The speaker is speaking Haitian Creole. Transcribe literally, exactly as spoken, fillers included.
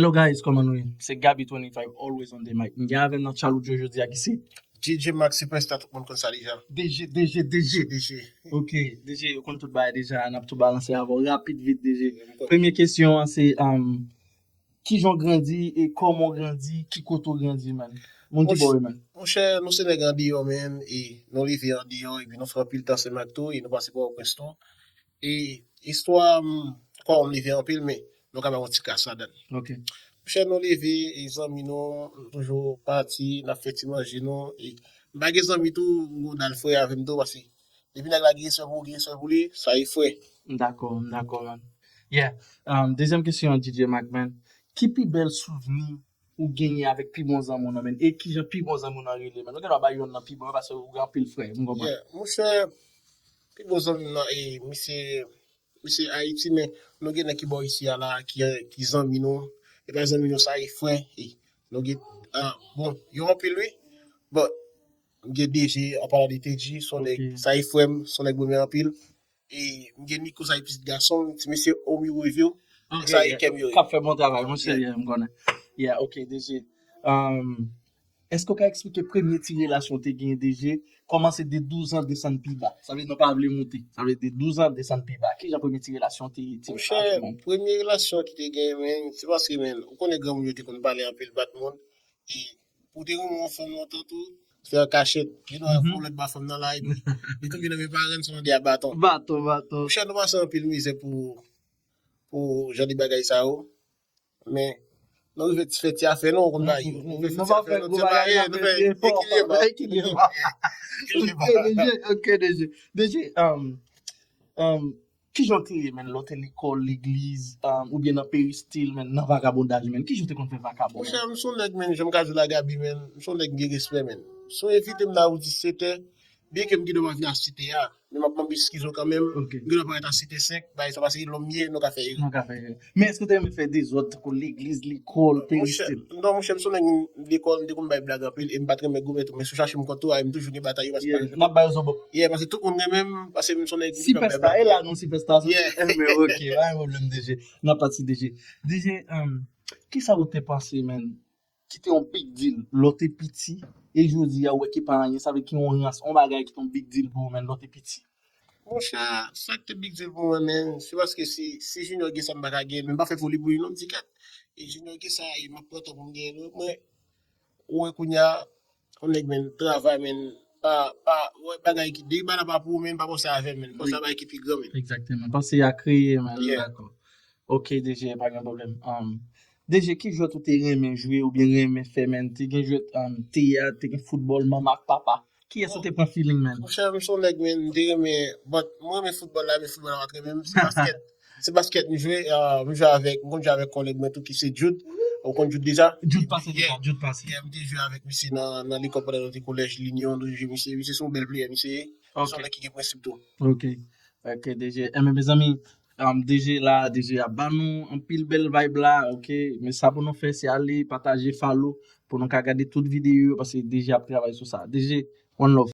Hello guys, kòman nou ye? Se Gaby twenty-five, always on the mic. M gen avè m nan Challou Joe jodi a ki se DJ Max Superstar, tout moun konn sa deja. DJ, DJ, DJ. DJ. Ok, DJ, ou konn tout bagay deja, n ap tou balanse avè w rapid vit, DJ. Premye kesyon an se, um, kijan w grandi e kòman w grandi, ki kote w grandi, man? Moun ki bò w ye, man? Monchè, nou se nèg andeyò, man, e nou leve andeyò, epi nou fè anpil tan ansanm ak tou, e nou pase Pòtoprens tou. E istwa, m, kwè m leve anpil, men nou ka bay yon ti kas ladan. Ok. Monchè, nou leve, e zanmi nou, nou toujou pati, n ap fè ti manje nou. E m pa gen zanmi tou, m gon dal frè avè m tou, paske depi nèg la gen respè pou ou, gen respè pou li, sa e frè. M dakò, m dakò, man. Yeah. Um, dezyèm kesyon an, DJ Mac, man. Ki pi bèl souvni ou genyen avèk pi bon zanmi w nan, man? E kijan pi bon zanmi w nan rele, man? Nou gen dwa bay yonn nan pi bon, paske ou gen anpil frè, m konprann. Yeah, monchè, pi bon zanmi m nan, e, misye, misye Ayiti, men nou gen nèg ki bò isi a la, ki, ki zanmi nou. E pa zanmi nou, sa e frè. E nou gen, ah, bon, yo anpil, wi. But, m gen DG, an palan de Teddy, se yon nèg, sa e frè m, se yon nèg m renmen anpil. E m gen Nico, sa e pitit gason, ti mesye Omi Review, sa e kè m yo ye. K ap fè bon travay, monchè, yeah, m konnen. Yeah, ok, DG. Um, èske w ka eksplike premye ti relasyon w te gen, DG? Kòmanse de douz an desann pi ba. Sa vle di nou pa vle moute. Sa vle di de douz an desann pi ba. Kijan premye ti relasyon te, te pase, man? Monchè, premye relasyon ki te gen, men, se paske, men, ou konnen granmoun yo te konn pale anpil bat moun. E pou te renmen yon fanm lontan tou, se an kachèt. Gen dwa fè yon lòt ba fanm nan la, epi li tou vin nan men paran l, se yon de a baton. Baton, baton. Monchè, nou pase anpil mizè pou, pou jan de bagay sa yo. Men, nou rive fè ti afè nou, ou konn bagay yo. Nou rive fè ti afè nou, ti bagay, nou fè ekilyeba. Ekilyeba. Ok, DG, ok, DG. DG, um, um, kijan w te ye, man, lè w te lekòl, legliz, um, oubyen nan peristil, man, nan vagabondaj, man? Kijan w te konn fè vagabon, man? Monchè, m se yon nèg, man, jan m ka di w la, Gaby, man, m se yon nèg m gen respè, man. Si w envite m la ou disetè, byen ke m gen dwa pa vin a setè a, men m ap manke eskize w kanmenm. Ok. M gen dwa parèt a setè senk, bagay sa, paske lòm ye, nou ka fè erè. Nou ka fè erè. Men èske w te renmen fè dezòd, tankou legliz, lekòl, peristil? Non, monchè, m se yon nèg, lekòl, m te konn bay blag anpil, e m pa t renmen goumen tou, men si w chache m kont tou, a, m toujou gen batay yo, paske n ap bay yo zobop. Yeah, paske tout moun renmen m, paske m se yon nèg ki konn bay blag. Sipèsta, e la non, sipèsta, yeah. Men ok, pa gen pwoblèm, DG. N ap pati, DG. DG, um, kisa ou te panse, man, ki te yon big deal lè w te piti, e jodi a ou wè ki pa anyen, sa vle ki yon rans, yon bagay ki te yon big deal pou ou, man, lè w te piti? Monchè, sa ki te big deal pou mwen, men, se paske si, si Junior gen sa m pa ka gen, men m pa fè foli pou li non, m di kèt. E Junior gen sa, e m ap pran tan pou m genyen l, mwen, ou wè kounye a, yon nèg, men, travay, men, pa, pa, wè bagay ki, depi bagay la pa pou ou, men, pa panse avè m, men, panse a bagay ki pi gran, men. Egzakteman, panse a kreye, men, dakò. Ok, DG, pa gen pwoblèm. Um, DG, ki jwèt ou te renmen jwe oubyen renmen fè, man? Te gen jwèt, um, teyat, te gen foutbòl, manman ak papa. Kiyès ou te pran feeling, man? Monchè, m se yon nèg, man, m te renmen, but mwen renmen foutbòl la, men foutbòl la pa t renmen m, se baskèt. Se baskèt m jwe, uh, m jwe avèk, m konn jwe avèk kòlèg mwen tou ki se Jude. Ou konn Jude deja? Jude pase deja, Jude pase. Yeah, m te jwe avèk misye nan, nan lekòl pandan nou te kolèj Linyon, nou jwe misye, misye se yon bèl player, misye se yon nèg ki gen prensip tou. Ok. Ok, DG. Enben, mezanmi, um, DG la, DG ap ban nou anpil bèl vibe la, ok. Men sa pou nou fè, se ale pataje, follow, pou nou ka gade tout videyo yo, paske DG ap travay sou sa. DG, one love.